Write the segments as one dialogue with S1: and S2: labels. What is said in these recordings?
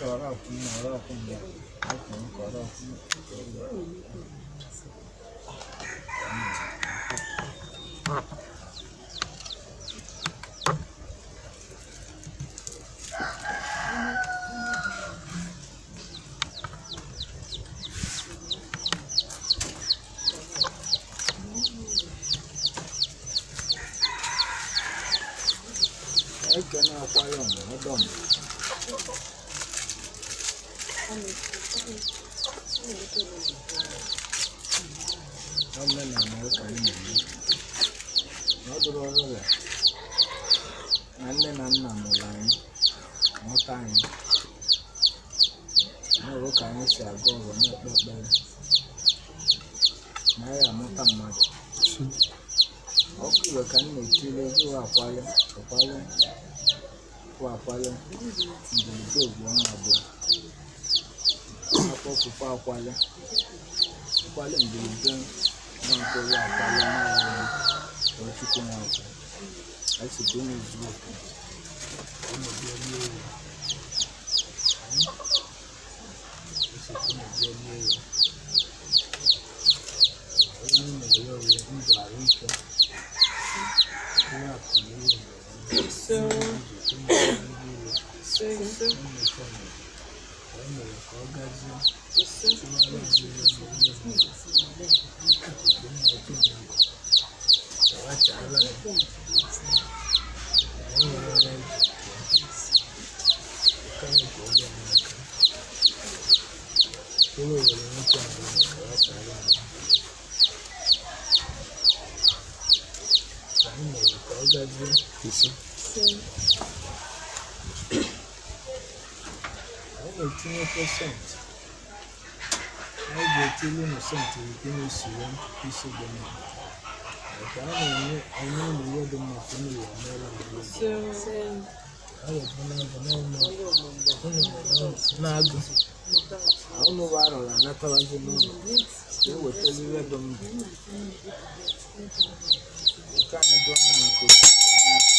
S1: Ọrụ akwụ nna, ọrụ akwụ mgbe akwụ nwoke, ọrụ akwụ nwoke. Ekene akwara ọmụ ọdọ m. Omenala ụka anyị na-eme na ọ dụrụ ọrụla na nne na nna mụrụ anyị, mụta anyị n'ọrụ ka anyị si aga ọrụ, na-ekpe ekpere na anyị amụta mmadụ. Ọkụ iwe ka m na-etile ego akwale akwale kwụ akwale mberede egwu ọnwa abụọ akpọpụkwa akwale akwale mberede nwankwo akwale n'ọrụ Chukwu nwankwo. Anyị si ka unu zuo oke, ka unu bịa rie ewu. Anyị si ka unu bịa rie ewu. Onye na-ere ore ndụ, arụ ike, ihe akụ na ihe
S2: Ise. Ise, ise.
S1: Anyị mere ka ọ gazie.
S2: Ise.
S1: Tụgharịa anyị ihe na ihe mmadụ akụkụ nna oke mmadụ chawachala anyị. Anyị nwere ike anyị ka ọ bịa n'aka ụlọ were nwoke abụọ chawachala anyị. Anyị mere ka ọ gazie.
S3: Ise.
S2: Ise.
S1: Anyị na-etinyekwa scent. Anyị ga-etili unu scent nke na-esiwe isi dị mma, maka a na-enye enye unu ihe dị mma ka unu wee meere onwe unu.
S2: Ise.
S1: Ọ bụ n'agụ n'ọnụ unu mere n'agụ unu bụ arọrọ anatawazi n'ụlọ ka ewetara ihe dị mma nke anyị dị ọnụ nke otu n'aka.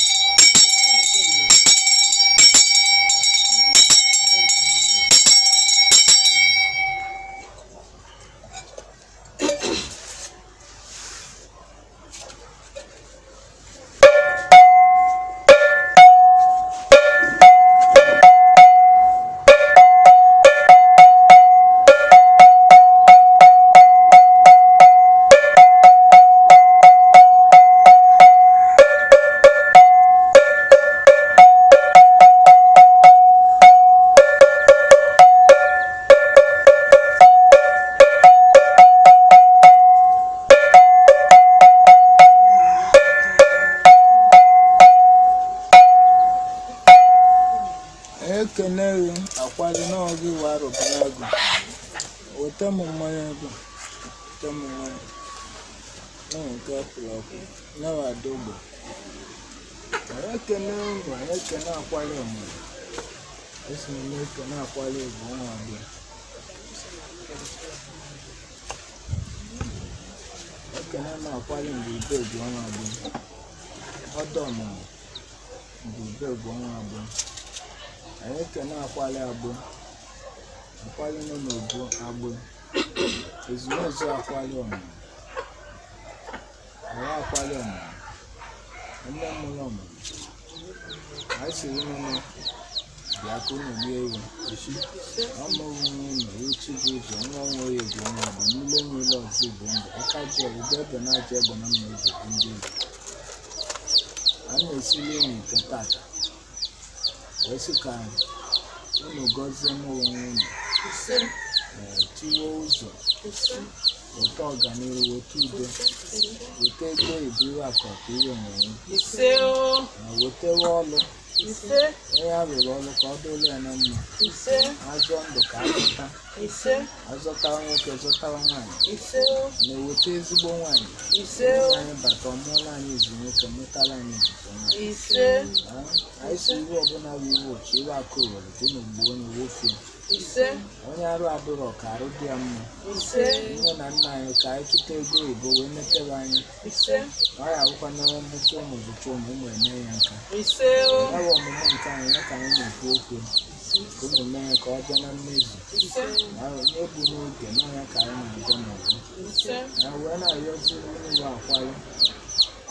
S1: Ekene gị akwado n'oge iwe arụbụnagụ. Weta m mmanya ebe a. Weta m mmanya na nke ọkpụrụ ọkụ nyawa adogbo. Anyị ekene unu, anyị ekene akwali ọmụmụ. Esi m ekene akwali bụ nwa abụọ. Ekene m akwali mgbe bụ ọnwa abụọ. Ọdọ ọmụmụ mgbe bụ ọnwa abụọ. Anyị ekene akwali agbụ, akwali nọ n'obu agbụ, ezumezu akwali ọmụmụ, ọwa akwali ọmụmụ, nne mụrụ ọmụmụ. Anyị siri unu bịa ka unu rie ewu. Ọmụrụ unu uchi bụ ụzọ nwa nwa oyi bụ nwa bụ niile niile ọzọ bụ ndụ aka ji ebe ebe na-aja egbe na mma eze bụ ndị eze. A na-esili unu ite tata wee sị ka unu gọzie mụ onwe unu.
S2: Ise.
S1: Ee, tiwe ụzọ.
S2: Ise.
S1: Weta ọganihu, weta udo, weta ego oyibo, iwe akụ akụ, iwe enwenwe.
S2: Ise o.
S1: Ma wetewe ọlụ.
S2: Ise.
S1: Onye a rụrụ ọlụ ka ọ dụrụ ya na mma.
S2: Ise.
S1: Azọ ndụ ka azụta.
S2: Ise.
S1: Azọtawa nwoke, zọtawa nwaanyị.
S2: Ise o.
S1: Na-eweta ezigbo nwaanyị.
S2: Ise o.
S1: Onye anyị bata, ọ mụọla anyị izu nwoke, mụtara anyị izu nwaanyị.
S2: Ise.
S1: Ah, anyị si iwe ọbụla bụ iwe ochi, iwe akụ owere, ka unu gbuo onye wofie.
S2: Ise.
S1: Onye arụ adụrọ ka arụ dị ya mma.
S2: Ise.
S1: Nne na nna anyị, ka anyị tụta ego oyibo wee metere anyị.
S2: Ise.
S1: Na ọ ya abụkwa na mụta ụmụ, zụcha ụmụ, ụmụ eme ya nka.
S2: Ise o.
S1: Ya bụ ọmụmụ nke anyị ya ka anyị na-ekwu okwu. Ka unu mee ya ka ọ bịa na mmezu.
S2: Ise.
S1: Na n'egbu n'oge n'ọnya ka anyị na-agọ n'ọgbọ.
S2: Ise.
S1: Na wee na-ayọzi unu wee akwali.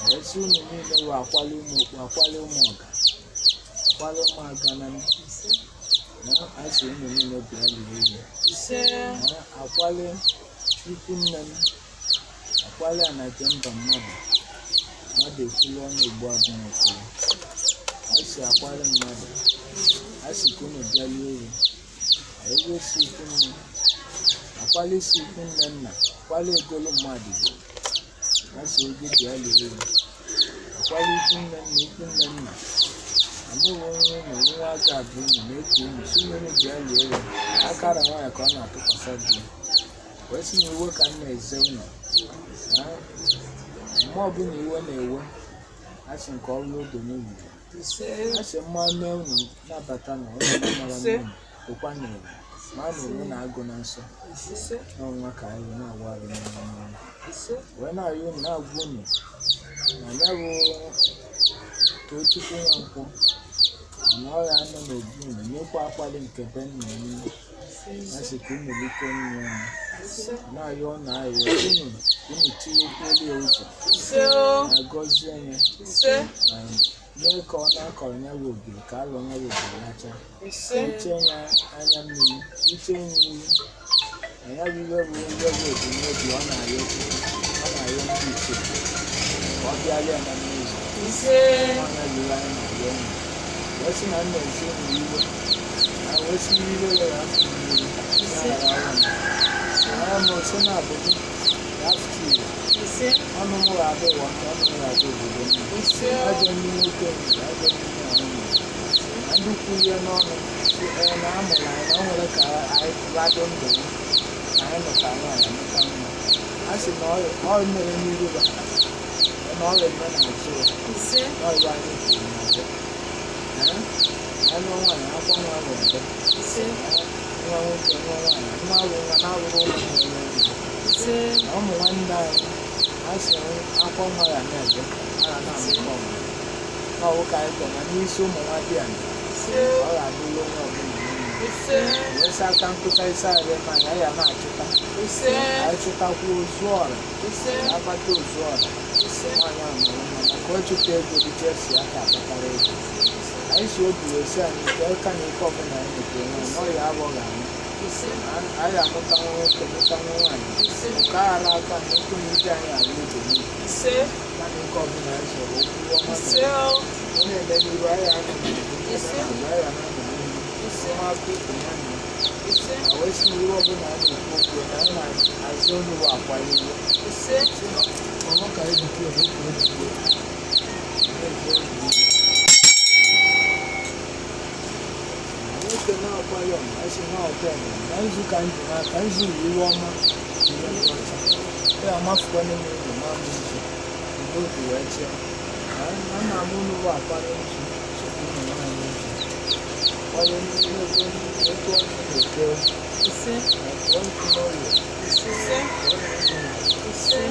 S1: Wee sị unu niile wee akwali ụmụ okpu, akwali ụmụ ọga, akwali ụmụ agana. Na asị unu niile bịa lie ihe.
S2: Ise.
S1: Na akwali ikwu nne m, akwali anaje mba mmadụ. Mmadụ ekwulu ọnụ ogbu agụ n'okpuru. Asị akwali mmadụ. Asị ka unu bịa lie ihe. Ego si ikwu nne. Akwali si ikwu nne nna. Akwali egolu mmadụ bụ. Asị oge bịa lie ihe. Akwali ikwu nne nna ikwu nne nna. Amụghị onwe unu nwa aka abụ unu na-eku unu si unu bịa lie ya. Akara nwaanyị ka ọ na-atụkwasị di ya. Wee sị na iwe ka m na-eze unu. Na mgbe ọbụla iwe na-ewe, asị nke ọrụ odo n'unu.
S2: Ise.
S1: Asị mma mee unu nabata na unu mara
S2: Ise.
S1: unu ụkwa na ewu ma na onwe na-agụ na nsọ
S2: Ise.
S1: n'ọnwa ka anyị na-agwa arụ n'ọnwa.
S2: Ise.
S1: Wee na-arịọ unu na-agwa unu na ya bụ Tochukwu Nwankwọ na ọ ya anọ n'obi unu nyekwa akwali nke be nna unu. Asị ka unu rikọ nri ọnụ.
S2: Ise.
S1: Na-arịọ unu arịọ unu unu tinyekwuolu ya ụzọ
S2: Ise o.
S1: na gọzie ya
S2: Ise.
S1: na mee ka ọ na-akọrọ ya bụ ogiri ka alụ ya bụ ogiri lacha.
S2: Ise.
S1: Hichee ya anya mmiri, hichee ya ihu. Na ya bụ iwe bụ iwe bụ ebumnobi ọ na-arịọ Chukwu, ọ na-arịọ ndị ichie ka ọ bịara ya na mmezu.
S2: Ise.
S1: Ọ na iwe anyị na-arịọ unu. Wee sị na m na-ezi unu iwe. Na wee sị na iwe ya afọ mmiri, ya ghara awụ m. Anya m sị na abụghị ya afọ iwe.
S2: Ise.
S1: Ọnụ m ga-abụ ụwa nke ọnụ m ga-abụ obodo mma.
S2: Ise.
S1: Ajọ ndị nwoke nwere, ajọ ndị nwaanyị nwere. Na ndị kwulie n'ọnụ sị ee na a mụrụ anyị na o nwere ka anyị lado ndụ m na anyị mụta nwaanyị mụta nwa. A sị na ọ mere n'iru ha, na ọ eme n'azụ ha,
S2: Ise.
S1: na ọ ebe anyị kwuru n'azụ. Ee, anụ nwaanyị akwa nwa na-ebe.
S2: Ise.
S1: Nwa nwoke nwa nwaanyị nwa bụ nwa na-abụrụ ụmụ nwa nwa.
S2: Ise.
S1: Na ụmụ nwanne anyị a sị akwa nwa ya na-ebe a ga na-amụkọ ọmụ. Na ọwụ ka anyị kọ na n'isi ụmụ nwa dị anyị
S2: Ise.
S1: ọ ga-abụrụ onye ọbụla niile.
S2: Ise.
S1: Wee sị aka nkụta isi arịa ma anyị ya na-achụta.
S2: Ise.
S1: Anyị chụtakwa ozu ọra,
S2: Ise.
S1: akpata ozu ọra.
S2: Ise.
S1: Nwaanyị ahụ mụrụ nwa maka ọ chụta ego dị Chelsea aka akpatara ego. Anyị si obi wee sị anyị nke aka na ike ọbụla anyị mepere nwaanyị na ọ ya abụghị anyị.
S2: Ise.
S1: Anyị amụta nwa nwoke mụta nwa nwaanyị.
S2: Ise.
S1: Nke aghara aka na ikwu na ije anyị alụ oge niile.
S2: Ise.
S1: Ya na ike ọbụla anyị zọrọ okwu ọma
S2: Ise
S1: na
S2: o.
S1: ọ na-eme n'iru anyị anọ n'obodo,
S2: Ise.
S1: n'azụ anyị anọ n'ihu.
S2: Ise.
S1: Nwa aka ukwu ya na
S2: Ise.
S1: na wee sị na iwe ọbụla a na-ekwu okwu na anyị na-azụ olu wa akwa iwe.
S2: Ise.
S1: Ọmọ ka ebuke ebuke ebuke. Nwoke na-akwali ọma, asị na ọtọ ọma, na nzu ka nji n'aka, nzu yi iwe ọma, iwe dị ọcha. Ya amafukwa n'ime ụlọ ma m nzu, mgbe obi wee chịa. Na nna m unu bụ akwali nzu, tupu ụmụ nwaanyị nzu. Akwali nzu ebe otu ọnụ na-eke,
S2: Ise.
S1: na pụọ nkụ n'ụlọ,
S2: Ise.
S1: pụọ nzu na
S2: Ise.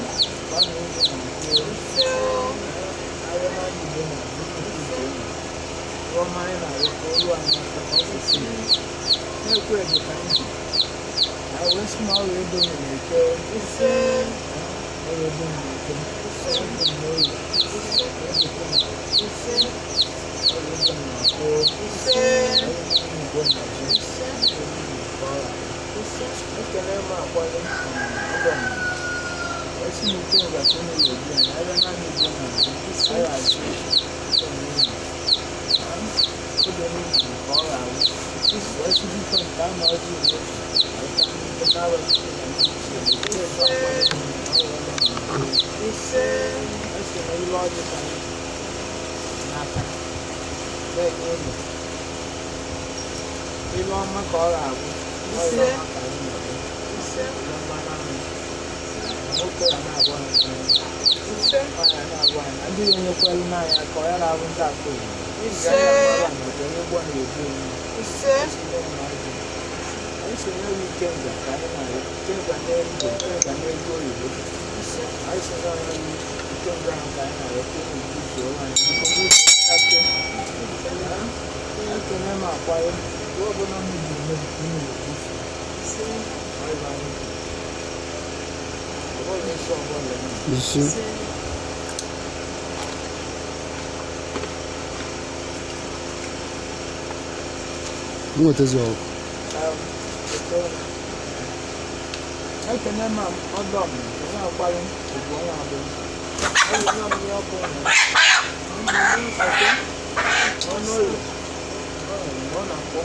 S1: pụọ nzu na nkụ.
S2: Ise o.
S1: Arịọ na Igbo na nnukwu Igbo na ọma anyị na-arịọ ka olu anyị aka ka ọ kwụsị na-ekwu edo ka anyị ji na wee sị na ọrụ edo nọ na-eke.
S2: Ise.
S1: Ọrụ edo nọ na-eke, edo nọ n'ụlọ.
S2: Ise.
S1: Edo nọ
S2: Ise.
S1: ọrụ edo nọ na-akụ.
S2: Ise.
S1: Ọrụ na Igbo na-azụ.
S2: Ise.
S1: Nke ọra.
S2: Ise.
S1: Ekele m akwado ọgọ m wee sị na ike ngaji unu ga-ebi anyị arịọ naanị Igbo na-azụ anyị azụ ike n'ụlọ oge n'ubi ka ọ ga-awụ wee sị biko nke a na-ọjị n'otu anyị ka ndị na-arọ chukwu na ndị ichie na ekele ezu akwado n'ụlọ na ọrụ ọrụ na
S2: Ise.
S1: esi na ilu ọjị ka anyị ji n'aka na-enye unu ilu ọma ka ọ ga-abụ ọrụ ọma ka anyị na-abụ.
S2: Ise.
S1: Ilu ọma na-amụ nwoke ya na-agwa anyị
S2: Ise.
S1: nwaanyị a na-agwa anyị na ndị ga-enyekwelu n'anya ka ọ ya na-abụ ndị akụ
S2: Ise.
S1: onye ụgbọ na-ebu onye.
S2: Ise.
S1: Anyị si nye ya ikenga ka anyị na ikenga n'ego, ikenga n'ego oyibo.
S2: Ise.
S1: Anyị si nye ya ikenga ahụ ka anyị na-arịọ ka unu buzuoro anyị biko buzuo ake ekene m akwanye. Iwe ọbụla mebiri emebi ka unu ga-ebufu. Ọ ibe anyị kwuru. Ọ bụghị nsọ ọbụla eme.
S3: Ise. Nwetazi ọkụ.
S1: Ekene ma ọdọ m onye akwari ogbu ọnwa abụọ. Ọ bụ onye ọmụnye ọkụ nwere. Eke, ọnụ ụlọ, ọ nwere ọ na-akpọ.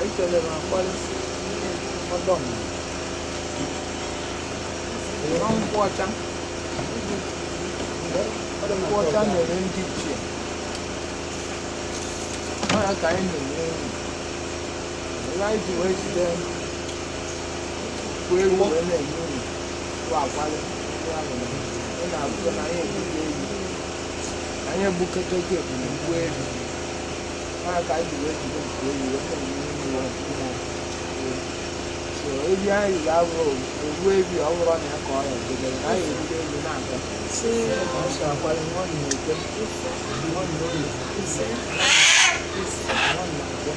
S1: Ekele m akwari ọdọ m. Ịrọ nkwụ ọcha. Nkwụ ọcha na-ere ndị ichie. Ọ ya ka anyị na-enye enyi. Ebe anyị ji wee jide kwuo ewu wee na-enye unu bụ akwali ndị ahụ na ị na-abụta na anyị egbugo ewu. Anyị egbukọta oge ebule gbuo ewu. Ọ ya ka anyị ji wee jide nke ewu wee na-enye unu mmụọ. So ebi anyị ga-abụ ogbu ebi ọ bụrụ na ya ka ọ ya edebere na anyị ebido ebi na-aga. Ọ sọ akwali nwa na eke, nwa na oyi, nwa na agwọ.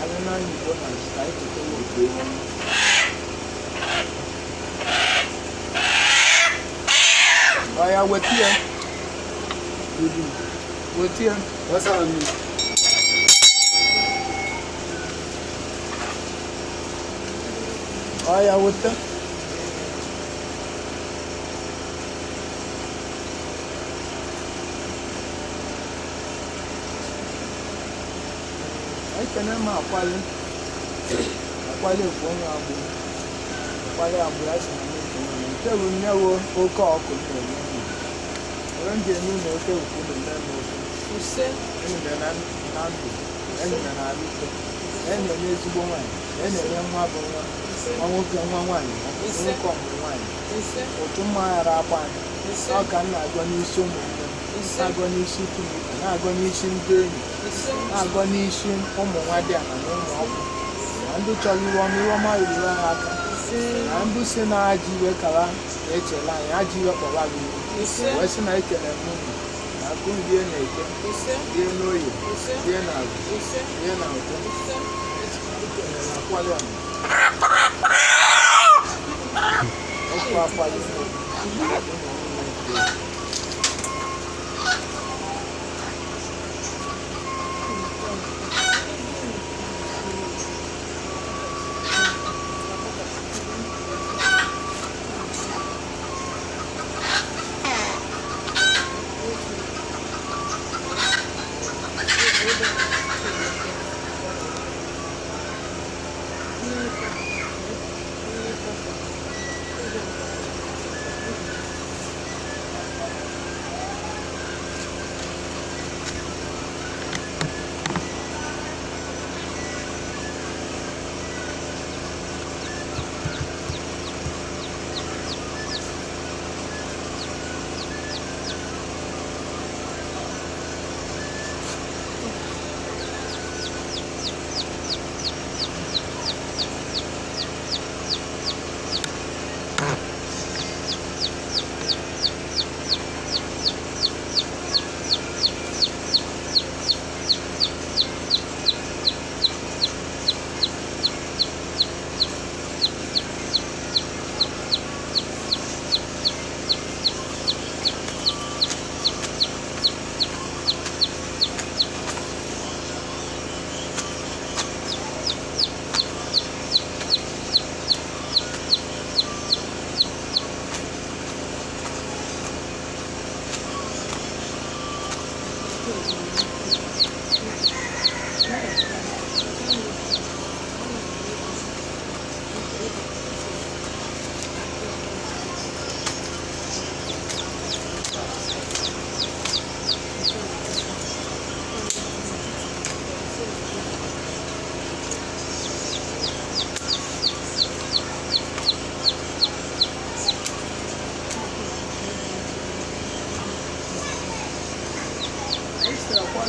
S1: Abịa n'anya Igbo na ka anyị cheta otu ewu. Ọ ya weta ya. Weta ya. Ọ ya weta. Ekene m akwali. Akwali bụ onye agbụ. Akwali agbụ ya sị na m ekene m. Nke bụ nne wo oke ọkụ m na-eme unu. Ebe m ji eme unu oke bụ ka unu mee m oke. Enyi na na ndụ, enyi na na arụ ike, enyi na ezigbo nwaanyị, enyi na nwa bụ nwa, nwa nwoke nwa nwaanyị, nwoke ọmụrụ nwaanyị. Ụtụ mma ghara agba anyị. Ọ ka m na-agọ n'isi ụmụnne m, na-agọ n'isi ikwu na ibe, na-agọ n'isi ndị enyi, na-agọ n'isi ụmụ nwa dị ala na ụmụ ọkwụ. Na ndị chọrọ iwe ọma, iwe ọma ruru ha aka. Na ndị si na ajọ iwe kara na-echela anyị, ajọ iwe kpọwa gị iwe. Wee sị na ekele m unu na akụ rie na eke, rie n'oye, rie na agụ, rie na ụtọ. Ekele na akwali ọma. Ọkụ akwali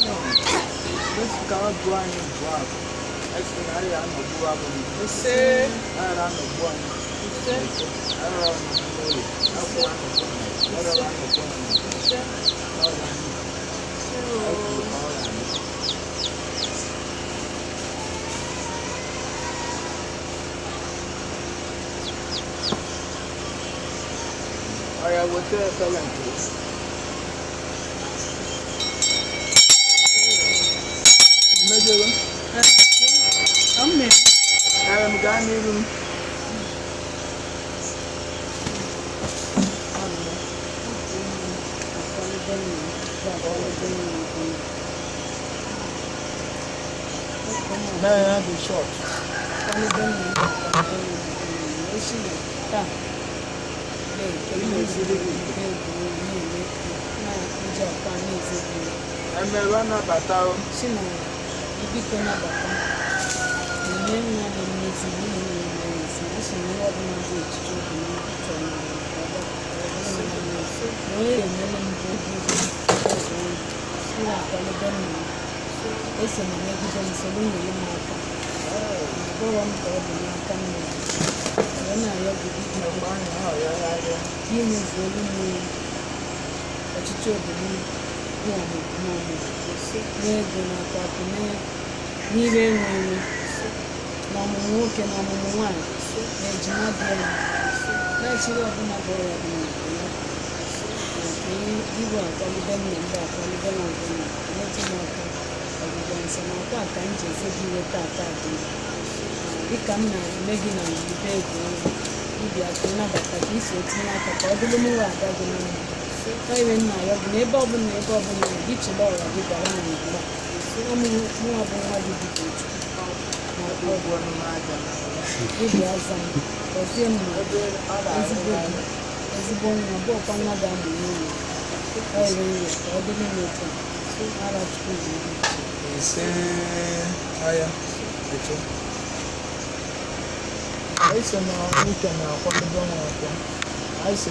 S1: Anọ esi ka ọ bụ anyị bụ abụ. Esi na anyị anọgbu abụ m.
S2: Ise.
S1: Anyị anọgbu anyị.
S2: Ise.
S1: Anyị anọgbu n'oye. Afọ anọgbu anyị. Ọrịa anọgbu anyị.
S2: Ise.
S1: Ọrịa anyị.
S2: Ise.
S1: Ọrịa anyị. Ọrịa weta efere nke mejọrọ.
S2: Amen.
S1: Ee, m gaa n'iru m. Na ya dị short. Emerụ anabata o.
S4: Si na biko nabata na nwa na mmezi n'ihi na mmezi esi na ihe ọbụla dị echiche obi m chọrọ na ka ọ bịa na mmezi na onye ga-emere mbụ obi ụzọ ụlọ akwalebe nna m eso na megide m soro nyere m aka na abụrọ m ka ọ bụ n'aka nna m wee na-arịọ gị biko
S1: Mgbe anyị ọrịa ya arịa.
S4: ka imezuolu m ọchịchị obi m bụ ọmụmụ ọmụmụ n'ego n'aka akụ n'ire enwe enwe na ọmụmụ nwoke na ọmụmụ nwaanyị na ejima dị ya na-echiri ọbụla bụ ọrịa dị n'ahụ ya na ka ibu akwalide nna mba akwalide na ọbụla metụ m aka ọgwụgwọ nsọ na akwa ka m ji eze gị weta ata dị dịka m na-eme gị na ngwube ego ịbịa ka ịnabata ka isi etinye aka ka ọ dịrị m nwa ada gị na mma. Ọ iwe nna ya bụ na ebe ọbụla ebe ọbụla gị chịrị ọra gị gara na ngwugwu a mụnwa bụ nwa gị dị Tochukwu na-akpọ
S1: Ụgwọ ọnụ aja.
S4: gị bịa za m gọzie m na
S1: Ebe ọ na-arụ
S4: ezigbo
S1: ya.
S4: gị ezigbo nwa bụ ọkwa nwa ga-amụ n'ụlọ. Ọ iwe nwe ka ọ dịrị m otu a ara Chukwu na ndị
S1: Ise ọya eche. Anyị sị na nwoke na-akwadobe nwa akwọ. Anyị sị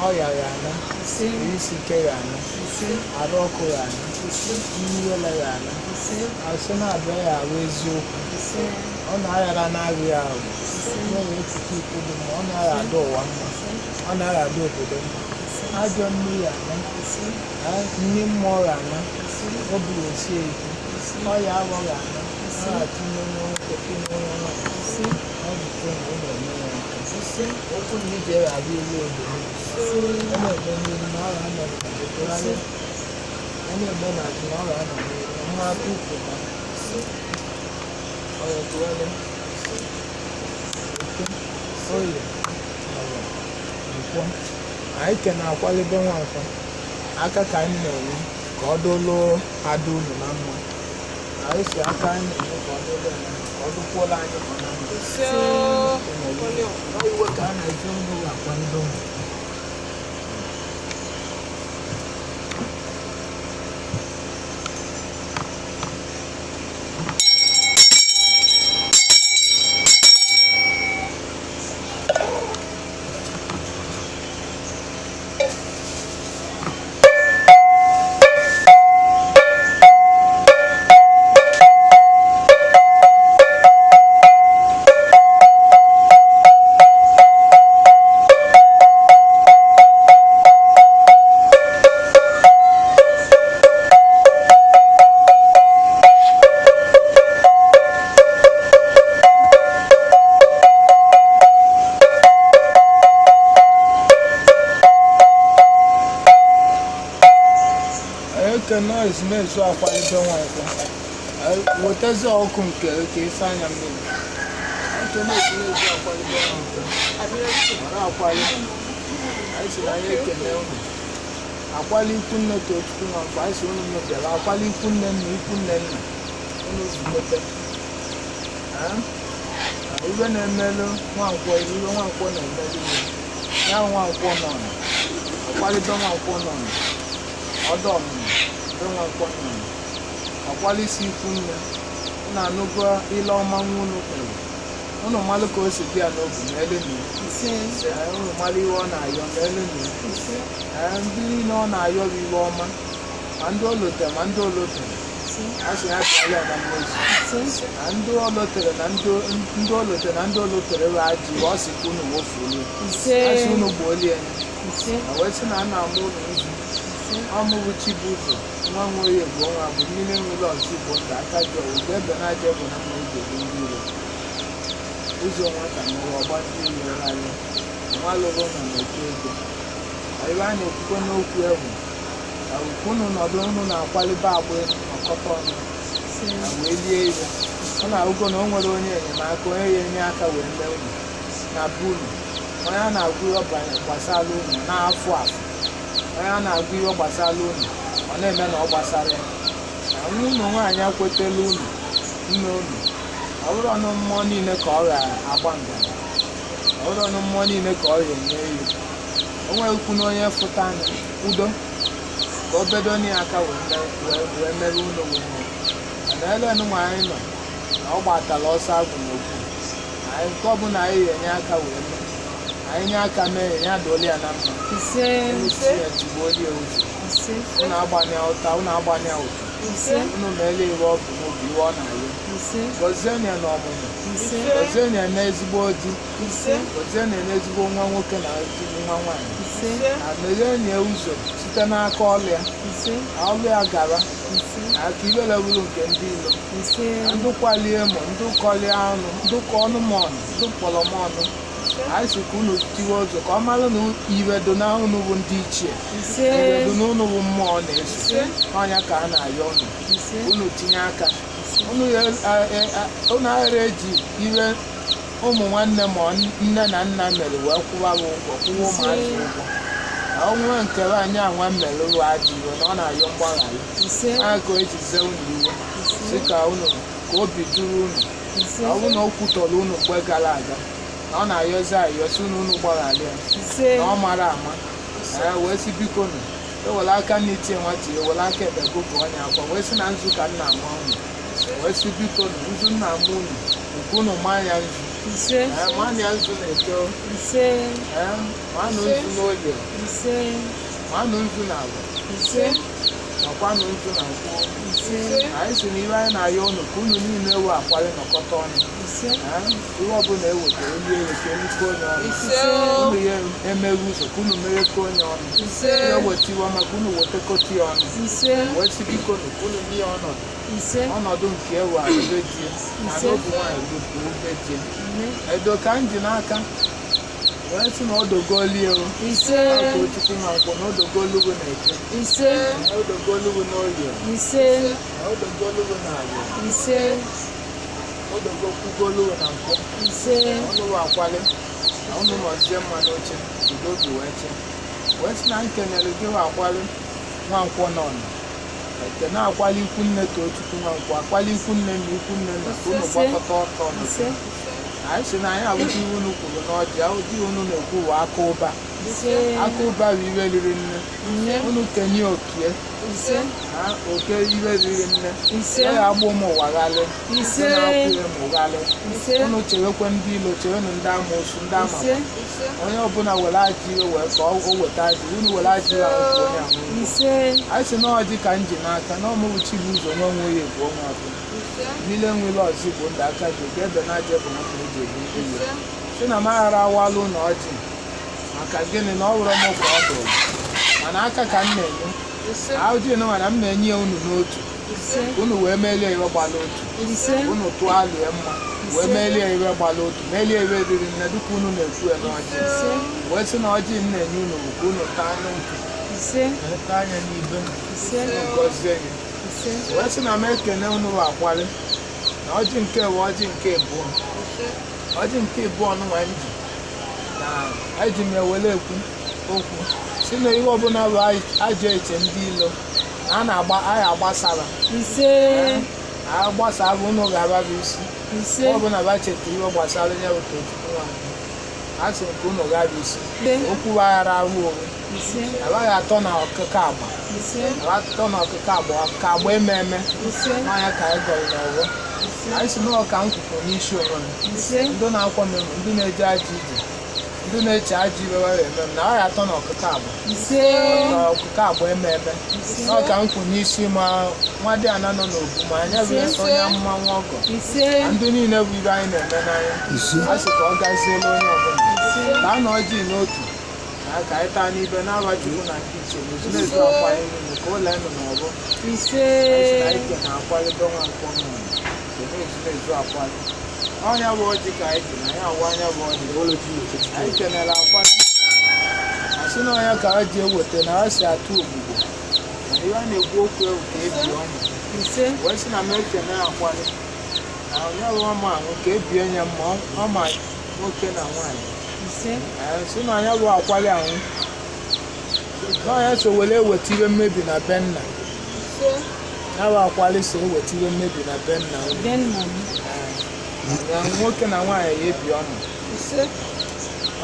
S1: ọya ya ana,
S4: ise
S1: isi ike ya ana,
S4: ise
S1: arụ ọkụ ya ana,
S4: ise
S1: mmiri ole ya ana.
S4: ise
S1: Asị na-abịa ya ahụ eziokwu.
S4: ise
S1: Ọ na-aghara na-aghị ahụ. Ọ na-ekwute ikwu dị mma, ọ na-aghara ada ụwa mma, ọ na-aghara ada obodo mma. Ajọ mmiri ana,
S4: ise
S1: nni mmụọ ya ana,
S4: ise
S1: obi esie ike, ọya aghọ ya ana, ọ na-atụnye onye nwoke tinye onye nwaanyị.
S4: ise
S1: Ọ bụ nke na ọ na-eme ya nke.
S4: ise
S1: Okwu na ije ghara ilu obodo. Ọ na-eme n'ihu na ọ ga-anọ n'azụ tụgharịa. Ọ na-eme n'azụ na ọ ga-anọ n'ihu. Mma aka ukwu ha. Ọ ya tụgharịa. Eke, oye, awọ, nkwọ. Anyị ke na-akwalebe nwankwọ. Aka ka anyị na-enye ka ọ dụlụ ada unu na mma. Anyị si aka anyị na-enye ka ọ dụlụ ya na mma, ka ọ dụkwuola anyị ma na mma.
S2: Ise.
S1: Ọ iwe ka a na-eji ọnụ akwalebe nwa. Eke nọọsụ na-ezu akwalite nwa nkwọ. Wetazi ọkụ nke ka ịsa anya mmiri. Eke nọọsụ na-ezu akwalite nwa nkwọ. Mara akwali. Anyị sị na anyị ekele unu. Akwali ikwu nne Tochukwu nwa nkwọ. Anyị sị unu mebịara. Akwali ikwu nne nna ikwu nne nna. Unu zukọta. Iwe na-emelụ nwankwọ iwe nwankwọ na-emelụ iwe. Ya nwankwọ nọ nọ. Akwalite nwankwọ nọ nọ. Ọdọ ọmụmụ be nwankwọ nọ nọ. Akwalisi ikwu nne. Unu anụgo ile ọma nwa unu kpere. Unu malụ ka o si bịa n'obi ma elenu ya.
S4: ise
S1: Ee, unu malụ ihe ọ na-ayọ ma elenu ya.
S4: ise
S1: Ee, ndị niile ọ na-ayọ bụ iwe ọma ma ndị olote ma ndị olotere A sị ya bịala ya na mmezu. Na ndị olotere na ndị olotere na ndị olotere wee ajị ọ sị ka unu wofuolie. A sị unu gbuolie ya. Na wee sị na a na-ama unu nzu. Ọmụbụ Chibụzọ nwa nwoye bụ nwa bụ mmiri nwere ọzọ Igbo nta aka ji ọwụ ebe na aja bụ na mma eji egbu ndị iro. Ụzọ nwata mere ọgba ndị iro anya nwa lụrụ na na-eto ego. Ibe a na-ekwukwe n'okwu egwu na unu nọdụ unu na-akwalibe agba ọkọta ọnụ na wee lie ibe. Ọ na-ahụgo na o nwere onye enyemaka, onye ya enye aka wee mee unu na be unu. Onye a na-agụ ihe gbasara unu na-afụ afụ, onye a na-agụ ihe gbasara unu ọ na-eme na ọ gbasara ya. Na unu nwaanyị ekwetela unu nne unu, ọ bụrụ ọnụ mmụọ niile ka ọ ga-agba nganga, ọ bụrụ ọnụ mmụọ niile ka ọ ga-enye ihe. O nweghịkwu na onye fụta anya udo ka o bedo ya aka wee mere unu bụ mmụọ. Mana elu nwa anyị nọ na ọ gbatara ọsọ agwụ n'okwu anyị, nke ọbụla anyị ga-enye aka wee mee, anyị nye aka mee ya, ya doola ya na mma. Unu si ya tigbuolie ụzọ, unu agbanya ụta, unu agbanya ụtụ, unu meele iwe ọ bụ n'obi iwe ọ na-ayọ. Gọzienụ ya n'ọmụmụ, gọzienụ ya n'ezigbo di, gọzienụ ya n'ezigbo nwa nwoke na ezigbo nwa nwaanyị, na megheenụ ya ụzọ site n'aka ọlụ ya, na ọlụ ya gara aka iwere bụrụ nke ndị ilo. Na ndị kwalie mụ, ndị kọlie ọnụ, ndị kọ ọnụ m ọnụ, ndị kpọrọ m ọnụ, anyị sị ka unu tiwe ụzọ ka ọ mara na iwe do na unu bụ ndị ichie, iwe do na unu bụ mmụọ na-eso ọnya ka a na-ayọ unu. Unu tinye aka unu aghara eji iwe ụmụ nwanne ma nne na nna mere wee kwụwa ha ụgwọ, kwụwa ụmụazị ụgwọ. Na onwe nke anyị anwa mere bụ ajọ iwe na ọ na-ayọ mgbaghara anya ka o ji zee unu iwe, sị ka unu ka obi juru unu. Na ọ bụrụ na o kwutọrọ unu mgbe gara aga, na ọ na-ayọzi ayọ sị unu unu gbaghara ya, na ọ mara ama ya wee sị biko nụ ewere aka nna itie nwata ya, ewere aka ekpe gụpụ ọnya akwa, wee sị na nzu ka nna ama unu, wee sị biko nụ nzu nna ama unu nke unu maa ya nzu, maa ya nzu na-eto, maanụ nzu n'oye, maanụ nzu na agwa, makwanụ nzu na nkwụ. Anyị sị na iwe anyị na-ayọ unu ka unu niile ewe akwali nọkọta ọnụ, ihe ọbụla ewetara elu eweta elukọ onye ọnụ, unu ya emeghe ụzọ ka unu meghekọ onye ọnụ, eweta iwe ọma ka unu wetakọta ya ọnụ, wee sị biko nụ ka unu nye ya ọnọdụ ọnọdụ nke ewe ube die na n'obu nwaanyị bụ ube die. Edo ka m ji n'aka wee sị na odogolie o Chukwu nwa nkwọ na odogolugo na eke, na odogolugo na oye, na odogolugo na agwa, odogokwugolugo na nkwọ, ọnụ akwali na unu nọzie mma n'oche udo obi wee che. Wee sị na nkenere gị akwali nwankwọ nọ eke na-akwali ikwu nne Tochukwu nwankwọ, akwali ikwu nne na ikwu nne na ka unu gbakọta ọtọ ọnụ. Anyị sị na anyị abụghị iwu unu kwuru n'ọjị ụdị unu na-ekwu ụwa aka ụba, aka ụba bụ iwe riri nne, unu kenye okie na oke iwe riri nne, ọ ya agba ụmụ ụwa ghalị, na-akwụ ụmụ ghalị. Unu chewekwe ndị ilo, chewenụ ndị amoosu, ndị ama onye ọbụla were ajọ iwe wee ka o weta ajọ, unu were ajọ iwe ahụ onye ahụ. Anyị sị na ọjị ka m ji n'aka na ọmụbụ Chibụzọ nwa nwoye bụ onwe abụọ mmiri enwere ọzọ Igbo ndị aka ji oge ebe na aja bụ na mma eji ebu ndị ilo. Sị na m aghara awalụ na ọjị maka gịnị na ọ wụrụ m ka ọ dụrụ mana aka ka m na-enye ọjị nụ, mana m na-enye ya unu n'otu, unu wee melie iwe gbala otu, unu tụọ alụe mma wee melie iwe gbala otu, melie iwe riri nne dịka unu na-ekwu ya n'ọjị. Wee sị na ọjị m na-enye unu bụ ka unu taa n'otu, taa anya n'ibe, gọzie ya. Wee sị na m ekene unu akwali na ọjị nke bụ ọjị nke abụọ, ọjị nke abụọ nụnwa m ji na eji m ewere ekwu okwu si na ihe ọbụla bụ ajọ eche ndị ilo na a na-agba anyị agbasara agbasa bụ unu ga-aba bụ isi ọbụla ba cheta ihe gbasara ya bụ Tochukwu nwankwọ, a sị nke unu ga-abụ isi okwu aghara ahụ onwe abaghị atọ na ọkụkọ agba atọ na ọkụkọ agba ka agba eme eme n'anya ka anyị gọrọ n'ọgbọ. Anyị si n'ọka m kwukwu n'isi onwe m, ndị na-akwa m emu, ndị na-eje ajọ ije Ndị na-eche ajọ ibe were eme m na ọ ya atọ na ọkụkọ abụọ.
S4: Ise.
S1: Na ọkụkọ abụọ eme eme. Na ọka nkwụ n'isi ma nwa dị ana nọ n'obu ma anya bụ onye amụma nwa ọgọ.
S4: Ise.
S1: Na ndị niile bụ ibe anyị na-eme n'anya.
S3: Ise.
S1: A sị ka ọ gaziela onye ọbụla. Taa na ọjị n'otu. Na ka anyị taa n'ibe n'aba Chukwu na ndị iche na ezumezu akwa anyị niile ka ụlọ enu na ọbụ.
S4: Ise.
S1: Anyị sị na anyị na-akwalite nwa nkwọ n'ụlọ. Ka ezumezu akwali. Ọnya bụ ọjị ka anyị ji na ya awụ anya bụ ọjị. Anyị kenere akwali. Asị na ọnya ka ha ji eweta na ha si atụ ogbugbo. Mana ihe a na-ekwu okwu ewu ka ebi ọnụ.
S4: Ise.
S1: Wee sị na m ekene akwali. Na onye bụ ọma ahụ ka ebie nye mma ọma nwoke na nwaanyị.
S4: Ise.
S1: Ee, sị na onye bụ akwali ahụ. Na onye so were eweta ihe mmebi na be nna. Ya bụ akwali so eweta ihe mmebi na be nna unu.
S4: Be nna m.
S1: Na nwoke na nwaanyị ya ebi ọnụ.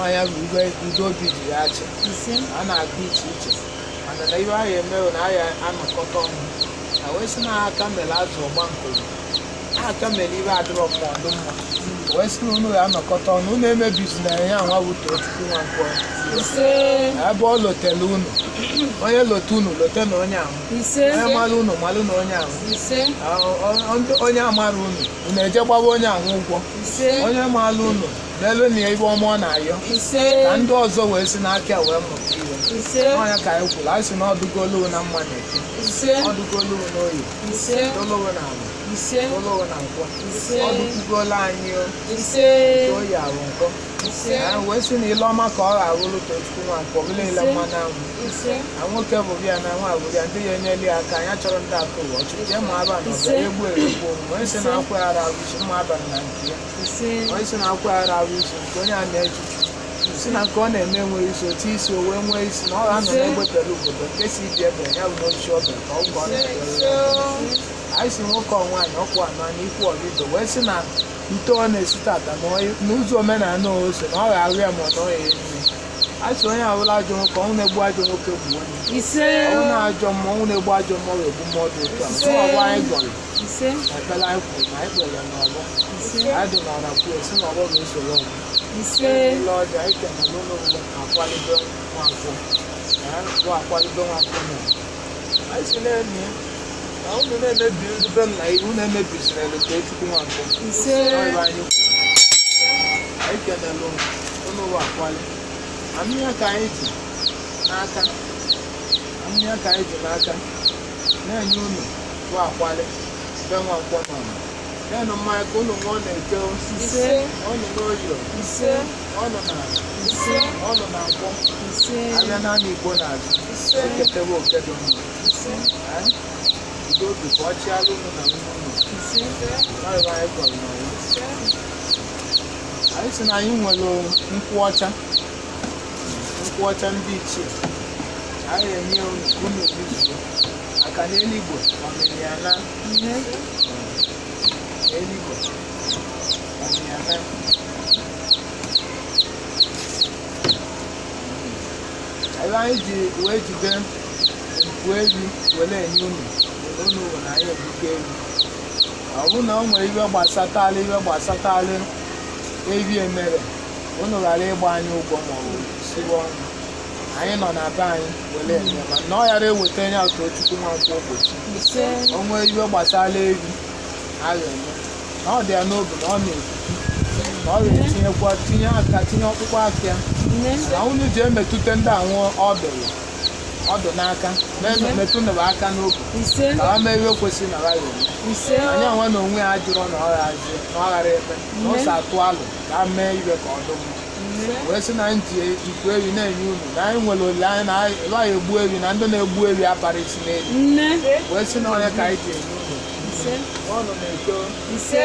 S1: Ọnya bụ igwe udo obi ji ya achị.
S4: Ise.
S1: A na-aga iche iche mana na ihe ahụ eme bụ na ahịa anọkọta ọnụ na wee sị na aka mere azụ ọgba nkoro aka mere ibe adịrọ mma ọdụ mma wee sị na unu ga-anọkọta ọnụ unu emebizina ya nwa bụ Tochukwu Nwankwọ.
S4: Ise.
S1: Ebe ọ lotele unu, onye lote unu lote na onye ahụ.
S4: Ise.
S1: Onye mara unu malụ na onye ahụ.
S4: Ise.
S1: Onye amara unu unu eje gbawa onye ahụ ụgwọ.
S4: Ise.
S1: Onye maara unu n'elu na ibe ọma ọ na-ayọ.
S4: Ise.
S1: Ka ndị ọzọ wee si n'aka ya wee mụta ihe.
S4: Ise.
S1: Ọnya ka anyị kwuru, anyị sị na ọdụgolu na mma na eke.
S4: Ise.
S1: Ọdụgolu n'oyi.
S4: Ise.
S1: Dolowo na ala.
S4: Ise.
S1: Dolowo na nkwọ.
S4: Ise.
S1: Ọdụkwugolu anyị o.
S4: Ise.
S1: Oyi ahụ nkọ.
S4: Ise.
S1: Anyị wee sị na ile ọma ka ọ ga-awụrụ Tochukwu Nwankwọ bụla ile mmanụ anwụ.
S4: Ise.
S1: Na nwoke bụ bịa na nwa bụ bịa ndị ya enyeli ya aka anyị chọrọ ndị akụ ụwa ọchụ jee ma aba na ọbịa egbu egbu onye sị na akwa ara ahụ isi mma aba na nke ya.
S4: Ise.
S1: Onye sị na akwa ara ahụ isi nke onye a na-echichi si na nke ọ na-eme enweghị isi otu isi o wee nwee isi na ọ ga-anọ n'egbetere obodo nke si ibi ebe ya bụ n'ochi ọbịa ka ọ gụọ anyị si nwoke ọ nwaanyị ọkwụ anọ na ikwu ọbido wee sị na ite ọ na-esi tata na n'ụzọ omenala o so na ọ ga-arụ ya ma ọ nọghị eme. Anyị sị onye ahụla ajọ nwoke ọnwụ na-egbu ajọ nwoke gbuo onye.
S4: Ise.
S1: Ọnwụ na-ajọ mmụọ ọnwụ na-egbu ajọ mmụọ ga-egbu mmụọ dị otu a.
S4: Ise.
S1: Ọ bụ anyị gọrọ
S4: Ise.
S1: na ekpere anyị kwuru na anyị kpere n'ọgbọ.
S4: Ise.
S1: Anyị dị n'ọra kwuo si n'ọgbọ ga-esoro ọgbọ.
S4: Ise.
S1: Ile ọjọọ anyị kenere ụlọ mgbe akwalibe Nwankwọ bụ akwalibe Nwankwọ na anyị si na-emi ya na unu na-emebi nzube m na iwu unu emebiziri Tochukwu Nwankwọ.
S4: Ise.
S1: Ọ bụ anyị kwuru. Anyị kenere ụlọ ụwa akwali amịya ka anyị ji n'aka amịya ka anyị ji n'aka na-enye unu bụ akwali be Nwankwọ nọ na-enụ mmanya ka unu ṅụọ na-eke.
S4: Ise.
S1: Ọnụ n'oyi.
S4: Ise.
S1: Ọnụ na
S4: Ise.
S1: ọnụ na nkwọ.
S4: Ise.
S1: Abịa naanị Igbo na-azụ eketewe oke dị mma. Ee? Udo obi ka ọ chịara unu na nwunye unu.
S4: Ise.
S1: Ọrịa anyị gọrọ n'ọnwa. Anyị sị na anyị nwere nkwụ ọcha, nkwụ ọcha ndị ichie anyị enye unu ka unu rizuo aka n'eluigwe ọmịmị ya na
S4: Nne.
S1: eluigwe ọmịmị ya na ebe anyị ji wee jide nku ewi were enye unu were unu were anyị ebuka ewi. Ọ bụrụ na o nwere iwe gbasatala iwe gbasatala ewi emere unu ghara ịgba anyị ụgwọ ma ọ bụ siwe ọnụ anyị nọ na be anyị were enye ma na ọ ghara eweta ya Tochukwu Nwankwọ ụbọchị.
S4: Ise.
S1: O nwee iwe gbasara ewi a ga-eme na ọ dị ya n'obi na ọ na-ekwu na ọ ga-etinyekwa tinye aka tinye ọkpụkpọ aka ya.
S4: Nne.
S1: Na unu ji emetụta ndị anwụ ọdụ ọdụ n'aka metụnụba aka n'obi.
S4: Ise.
S1: Ka ha mee ihe kwesịrị na ha ga-eme.
S4: Ise.
S1: Anyị anwa na onwe ya jụrụ na ọ ghazi na ọ ghara eme na ụsọ atụ alụ ka ha mee ibe ka ọ dị mma.
S4: Nne.
S1: Wee sị na anyị ji ikwu ewi na-enye unu na anyị nwere olileanya na anyị egbu ewi na ndị na-egbu ewi apara isi n'elu.
S4: Nne.
S1: Wee sị na onye ka anyị ji enye unu.
S4: Ise.
S1: Ọnụ na-eto.
S4: Ise.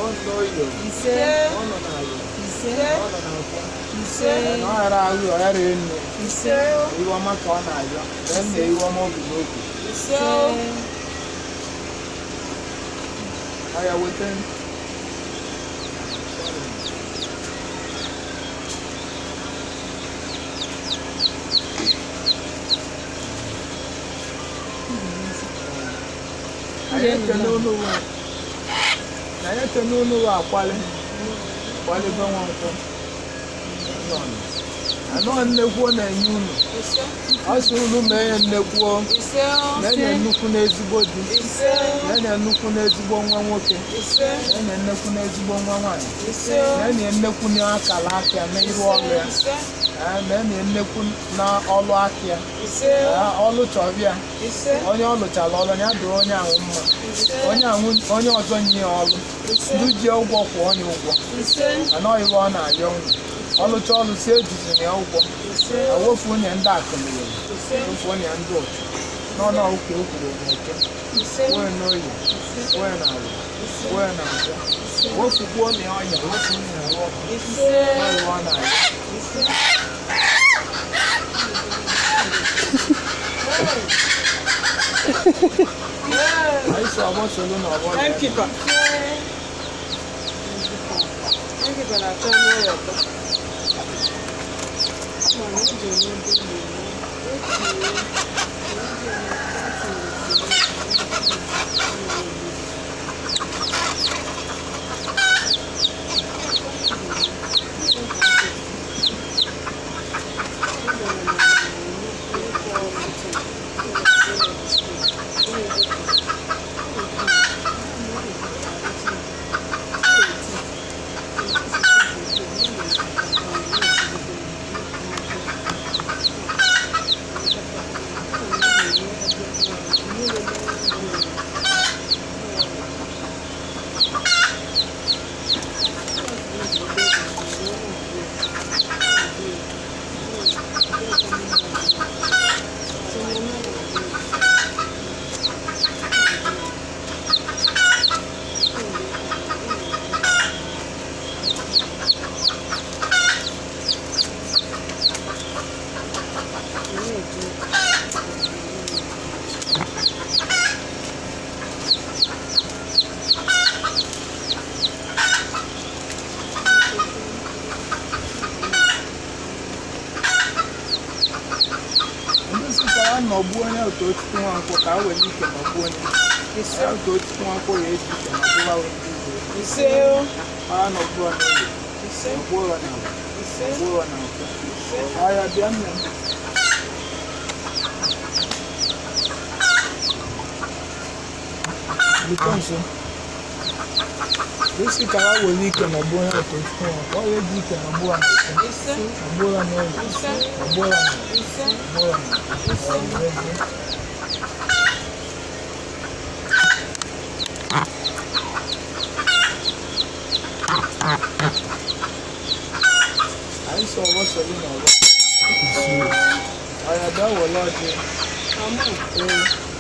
S1: Ọnụ n'oyo.
S4: Ise.
S1: Ọnụ na-alụ.
S4: Ise.
S1: Ọnụ na-akwọ.
S4: Ise.
S1: Na ọ ghara ahụ ọ ghara enu.
S4: Ise.
S1: Iwe ọma ka ọ na-ayọ wee na iwe ọma obi n'obi.
S4: Ise.
S1: Ọ ya weta. Anyị ekene unu na anyị ekene unu wee akwali kwalibe Nwankwọ nọ. Anọ nnekwu na-enye unu. Ọ sị unu mee ya nnekwu, mee ya nnukwu n'ezigbo di, mee ya nnukwu n'ezigbo nwa nwoke, mee ya nnekwu n'ezigbo nwa nwaanyị, mee ya nnekwu n'akara aka ya n'iru ọrụ ya. Ee, mee ya nnekwu na ọlụ aka ya. Ee, ọlụ chọrọ ya, onye ọ lụchara ọlụ ya dụrụ onye ahụ mma, onye ahụ onye ọzọ nye ya ọlụ, ndị ji ụgwọ kwụọ onye ụgwọ. Anọghị ebe ọ na-arịọ unu ọlụcha ọlụ si ejizina ya ụgwọ, awofu onye ndị akụnụrụ, ofu onye ndị ụchụ n'ọnụ ụka e kwuru n'eke, wee n'oyi, wee na ala, wee na nkwọ, wofukwuo na ọnya, wofu onye arụ ọkụ n'ọrụ ọ na-arịọ. Anyị si ọgbọ solu na ọgbọ dị.
S2: Timekeeper. Timekeeper na-achọ n'ụlọ ọtọ.
S1: Ndị sịtara nọgbuo onye Otochukwu Nwankwọ ka a were ike nọgbuo onye ya. Otochukwu Nwankwọ ya eji ike nọgbuwa ndị Igbo. Ha nọgbuo n'ụlọ, nọgbuo ha n'ala, nọgbuo ha na nkwọ. Ahịa bịa nne m. Biko nso. Isi ka ha were ike nọgbuo onye Otochukwu Nwankwọ, ọ ya eji ike nọgbuo ha n'eke, nọgbuo ha n'ụlọ, nọgbuo ha n'ala, nọgbuo ha n'ala. Anyị sọ ọgbọ sọrọ n'ọgbọ. Ọya bịa were ọjị. Ee.